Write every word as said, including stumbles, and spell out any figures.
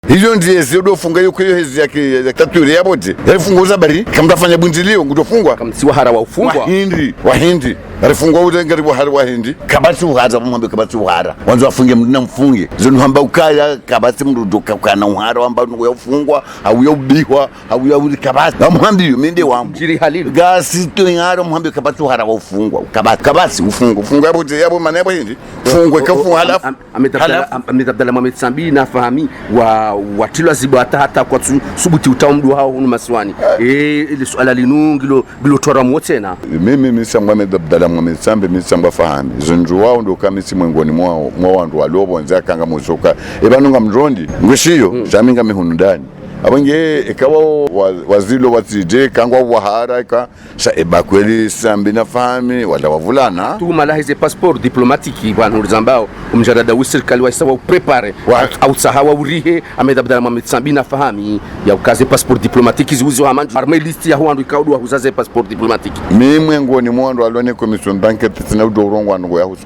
Hizo ndiye zio ndo funga yo kweyo hezi yake ya tatwiri ya bote. Yari fungwa uzabari, kamtafanya bundilio, ngudo fungwa. Kamtsi wahara wa ufungwa. Wahindi, wahindi. Yari fungwa ule ngari wahara wahindi. Kabatsi uhara, mhambe kabatsi uhara. Wandzo wafunge mndru na mfunge. Zo nuhamba ukaya, kabatsi mndru ndo ka-, kana uhara, wamba nuya ufungwa, au ya ubihwa, au ya uli kabatsi. Wamhambi yo, mende wambu. Jiri halili. Gasi to yaro, mhambe kabatsi uhara wa ufungwa. Kabatsi, kabatsi, ufungwa. Ufungwa ya bote, ya bo mana ya bo hindi. Fungwa, kafu halafu. Am-, Ahmed Abdallah, Halafu. Am-, Ahmed Abdallah Mohamed Sambi na Fahami wa, watilwa zibo hata hata kwatsu subuti utowa mndru hawo hunu masiwani. Eh. Eh, ili suala linu ngilo, ngilo twara mwo tsena. Mimi, mi tsangwa Ahmed Abdallah Mohamed Sambi, mi tsangwa Fahami. Zindru wao ndo kamisi mwengoni mwao, mwa wandru walo pvondze akanga muzoka. Eba nunga mndrondi, ngwishiyo, Mm. sha mi ngami hunu ndani. Abo nge, eka wao wa, wazilo watsije, kangwa wahara, eka, sha eba kweli Sambi na Fahami, wala wavulana. Tuhuma lahe ze passeport diplomatique, pvanu rizambao, umjarada wi sirikali wa isa wa uprépare, Wa- au tsaha wa urihe, Ahmed Abdallah Mohamed Sambi na Fahami, ya uka ze passeport diplomatique ziuzwa hama ndju. Harumwa liste ya wandru ikao ndo wahuza ze passeport diplomatique. Mi mwengoni mwa wandru walo ne commission d'enquête tsina udo urongoa ndrongoo ya husu.